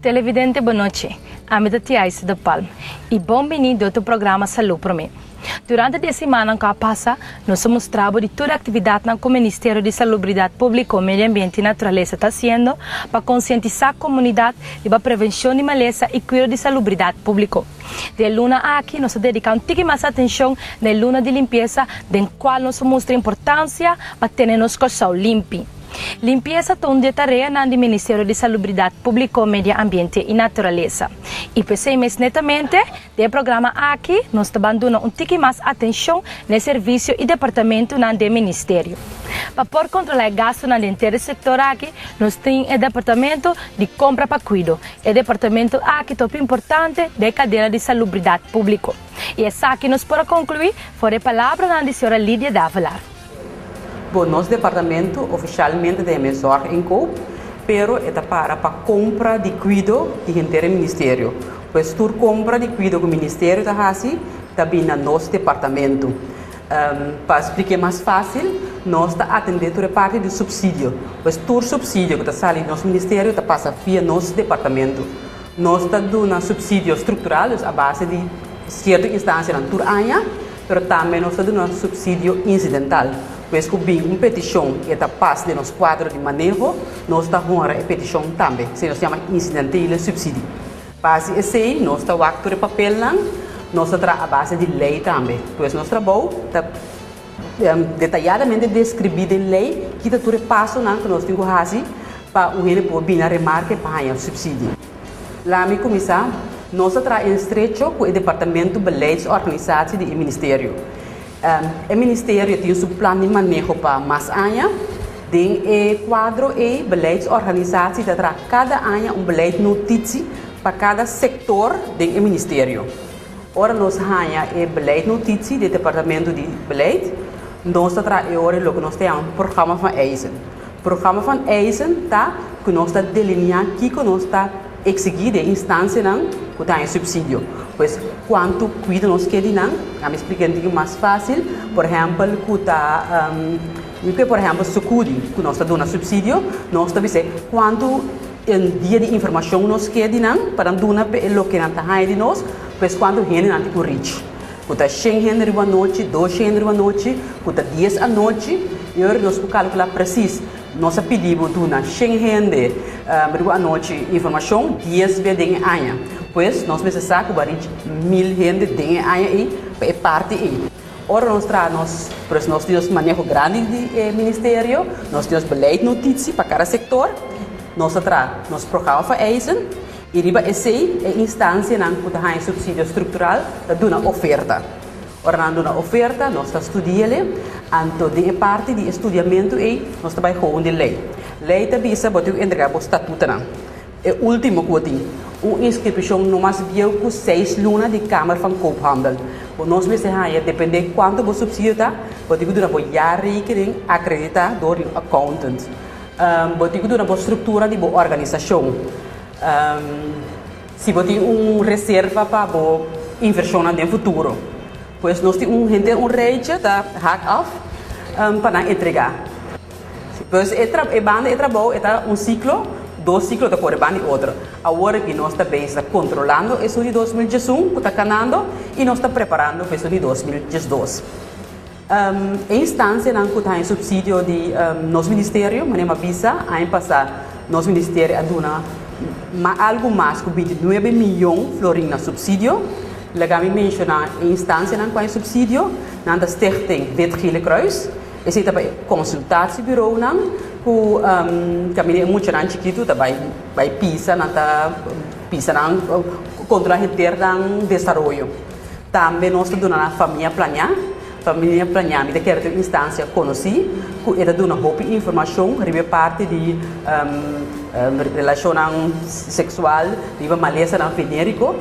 Televidente bon nochi, ami ta Tiaisa de Palm y bon bini di otro programa Salud Prome. Durante di e simannan cu a pasa, nos a mustra bo di tur e actividadnan cu Ministerio di Salubridad Publico, Medio Ambiente y Naturalesa ta haciendo pa concientisa comunidad riba prevencion di malesa y cuido di salubridad publico. Di e luna aki nos a dedica un tiki mas atencion na e luna di limpiesa den cual nos a mustra importancia pa tene nos Corsou limpi. Limpiesa ta un di e tareanan di Ministerio di Salubridat Públiko, Medio Ambiente i Naturalesa. I p'esei mes netamente den e programa aki nos ta ban duna un tiki mas atenshon na e servisio i departamentunan den ministerio. Pa por kontrolá e gastunan den henter e sektor aki nos tin e departamento di Kompra pa Kuido. E departamento aki ta hopi importante den e kadena di salubridat públiko. I esaki nos por a konkluí for e palabranan di señora Lydia Davelaar. Bo nos departamento ofishalmente ta yama e Zorginkoop, pero e ta para pa kompra di kuido di henter e ministerio. Pues tur kompra di kuido ku ministerio ta hasi ta bin na nos departamento. Pa splik'é mas fásil, nos ta atendé tur e parti di supsidio. Pues tur supsidio ku ta sali di nos ministerio ta pasa via nos departamento. Nos ta duna supsidio struktural, dus a base di sierto instansianan tur aña. Pero tambe nos ta duna supsidio insidental. Pues ku bin un petishon i e ta pas den nos kuadro di maneho, nos ta honra e petishon tambe. Esei nos yama insidentele supsidie. Pa hasi esei nos ta wak tur e papelnan, nos ta traha a base di lei tambe. Pues nos trabou ta detayadamente deskribí den lei ki ta tur e pasonan ku nos tin ku hasi pa un hende por bini na remarke pa haña supsidie. Lami kuminsá, nos a traha en estrecho ku e departamento Beleidsorganisatie di e ministerio. E ministerio tin su plan di maneho pa mas aña. Den e kuadro ei, Beleidsorganisatie ta traha kada aña un beleidnotitie pa kada sektor den e ministerio. Ora nos haña e beleidnotitie di e departamento di beleid, nos ta traha e ora loke nos ta yama Programma van Eisen. Programa van eisen ta ku nos ta delineá kiko nos ta eksigí di e instansianan ku ta haña supsidio. Pues kuantu kuido nos ke di nan, ami splika un tiki mas fásil, por ehèmpel ku ta mi ke por ehèmpel Sukudi ku nos ta duna supsidio, nos ta bis'é kuantu dia di informashon nos ke di nan pa nan duna pa e loke nan ta haña di nos, pues kuantu hende nan tin ku reach. Ku ta shen hende riba anochi, dos shen hende riba anochi, ku ta dies anochi, i ora nos por kalkulá presis, nos a pidi bo duna shen hende riba anochi informashon dies be den e aña. Pues nos mester sa ku bo a reach mil hende den e aña ei pa e parti ei. Ora nos traha nos, pues nos tin nos maneho grandi di e ministerio, nos tin nos beleidnotitie pa kada sektor, nos ta traha nos programa van eisen, I riba esei e instansianan ku ta haña supsidio struktural ta duna oferta. Ora nan duna oferta, nos ta studi'el, anto den e parti di e studiamentu ei nos ta bai gewoon di lei. Lei ta bisa bo tin ku entregá bo statutonan. E último ku bo tin, un inskripshon no mas bieu ku seis luna di Kamer van Koophandel. Bo nos mester haña, dependé kuantu bo supsidio ta, bo tin ku duna bo jaarrekening akreditá dor di un accountant. Bo tin ku duna bo struktura di bo organisashon. Si bo tin un reserva pa bo invershonnan den futuro. Pues nos tin un henter un rijtje ta hak af pa nan entregá. Pues e e banda e trabou e ta un siklo, dos siklo ta kore banda di otro. Awor aki nos ta bezig ta kontrolando esun di 2011 ku ta kanando i nos ta preparando pa esun di 2012. E instansianan ku ta haña supsidio di nos ministerio, manera mi a bisa aña pasá nos ministerio a duna algu mas ku 29 miyon florin na supsidio. Laga mi menshoná e instansianan ku haña supsidio, nan ta Stichting Wit Gele Kruis, esei ta pa e konsultasiebureaunan ku kaminda e muchanan chikitu ta bai bai pisa, nan ta pisa nan kontrolá henter nan desaroyo. Tambe nos ta duna nan Famia Planeá. Famia Planeá mi ta kere ta un instansia konosí ku e ta duna hopi informashon riba e parti di relashonnan seksual, riba malesanan venériko.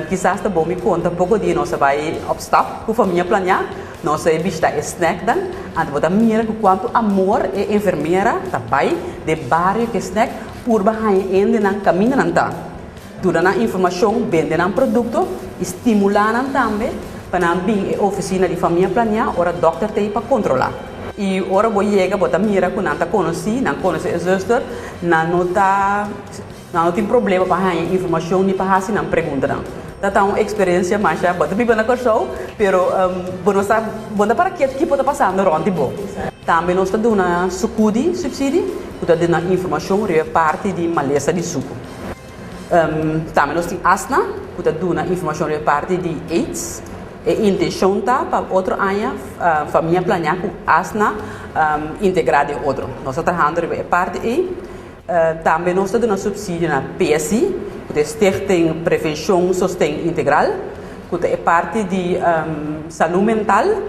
Kisas ta bon mi konta poko dia nos a bai op stap ku Famia Planeá, nos a bishita e snèknan, anto bo ta mira ku kuantu amor e enfermera ta bai den bario ku e snèk purba haña hendenan kaminda nan ta. Duna nan informashon, bende nan produkto i stimulá nan tambe pa nan bin e ofisina di Famia Planiá ora dòkter ta ei pa kontrolá. I ora bo yega bo ta mira ku nan ta konosí, nan konosé e zuster, nan no ta Nan no tin problema pa haña informashon ni pa hasi nan preguntanan. Ta ta un eksperensia masha, bo ta biba na Kòrsou, pero bo no sa, bo no ta para kiet kiko ta pasando rònt di bo. Tambe nos ta duna Sukudi supsidi, ku ta duna informashon riba e parti di malesa di suku. Tambe nos tin ASNA, ku ta duna informashon riba e parti di AIDS. E intenshon ta pa otro aña famia planeá ku ASNA integrá den otro. Nos ta trahando riba e parti ei. Tambe nos ta duna supsidio na PSI, ku ta e Stichting Prevenshon Sosten Integral, ku ta e parti di salú mental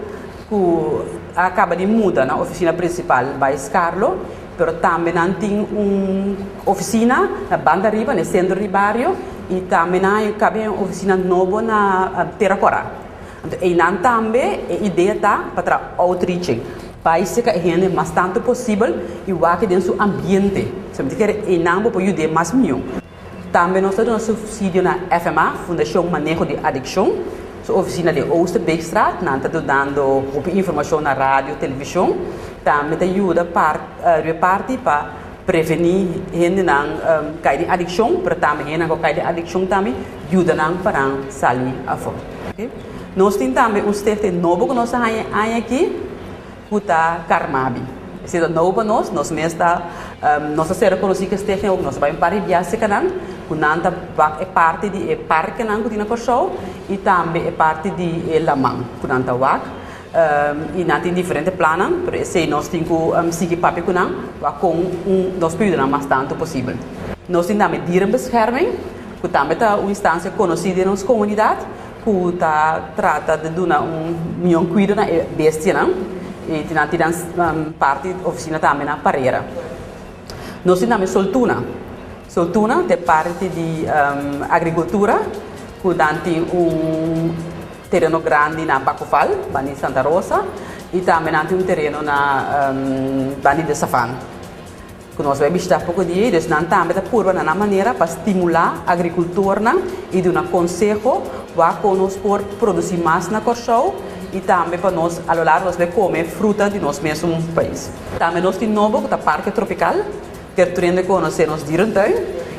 ku a kaba di muda na ofisina prinsipal bai Skarlo, pero tambe nan tin un ofisina na banda riba, na e sentro di bario, i tambe nan a kaba di haña un ofisina nobo na Tera Kòrá. Anto einan tambe e idea ta pa traha outreaching, bai serka e hende mas tantu posibel i wak den su ambiente. So mi ta kere einan bo por yud'é mas mihó. Tambe nos ta duna supsidio na FMA, Fundashon Maneho di Adikshon, su ofisina den Oosterbeekstraat. Nan ta dunando hopi informashon na radio, televishon. Tambe ta yuda riba e parti pa prevení hendenan kai den adikshon, pero tambe hendenan ku a kai den adikshon tambe yuda nan pa nan sali afó. Nos tin tambe un stichting nobo ku nos a haña e aña aki ku ta Carmabi. Esei ta nobo pa nos, nos mes ta nos ta ser rekonosí ku e stichting awor ku nos a bai un par di biaha serka nan, ku nan ta wak e parti di e parkenan ku tin na Kòrsou i tambe e parti di e laman ku nan ta wak. I nan tin diferente plannan, pero esei nos tin ku sigui papia ku nan pa kon nos por yuda nan mas tantu posibel. Nos tin tambe Dierenbescherming, ku tambe ta un instansia konosí den nos komunidat, ku ta trata di duna un mihó kuido na e bestianan i nan tin nan parti ofisina tambe na Parera. Nos tin tambe Soltuna. Soltuna ta e parti di agrikultura ku nan tin un. Tereno grandi na Bacoval, banda di Santa Rosa, i tambe nan tin un tereno na banda di De Savan, ku nos bai bishitá poko dia ei. Dus nan tambe ta purba na nan manera pa stimulá agrikultornan i duna konseho wak kon nos por produsí mas na Kòrsou i tambe pa nos a lo largo nos bai kome fruta di nos mesun pais. Tambe nos tin nobo ku ta Parke Tropikal. Terturiendo konosé nos dierentuin,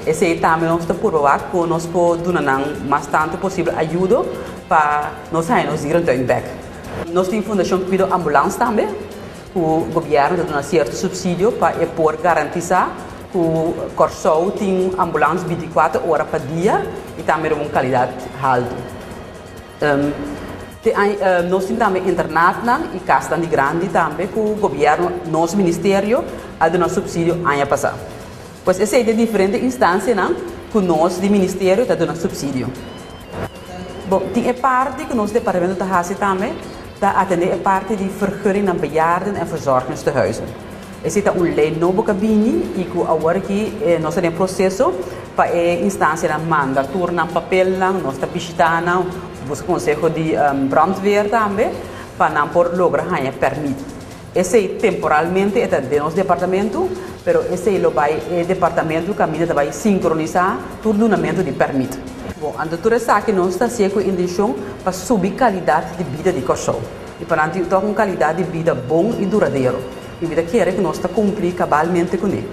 esei tambe nos ta purba wak ku nos por duna nan mas tantu posibel ayudo pa nos haña nos dierentuin bèk. Nos tin Fundashon Kuido Ambulans tambe ku gobièrnu ta duna sierto supsidio pa e por garantisá ku Kòrsou tin ambulans bintikuater ora pa dia i tambe riba un kalidat haltu. Te nos tin tambe internatnan i kasnan di grandi tambe ku gobièrnu, nos ministerio, a duna supsidio aña pasá. Pues esei ta e diferente instansianan ku nos di ministerio ta duna supsidio. Bon, tin e parti ku nos departamento ta hasi tambe, ta atendé e parti di vergunning na bejaarden en verzorgingstehuizen. Esei ta un lei nobo ku a bini i ku awor aki nos ta den proseso pa e instansianan manda tur nan papelnan, nos ta bishitá nan, buska konseho di brandweer tambe pa nan por logra haña pèrmit. Esei temporalmente e ta den nos departamentu, pero esei lo bai e departamentu kaminda ta bai sinkronisá tur dunamentu di pèrmit. Bon, anto tur esaki nos ta hasié ku intenshon pa subi kalidat di bida di Kòrsou i pa nan tin tòg un kalidat di bida bon i duradero. I mi ta kere ku nos ta kumpli kabalmente kuné.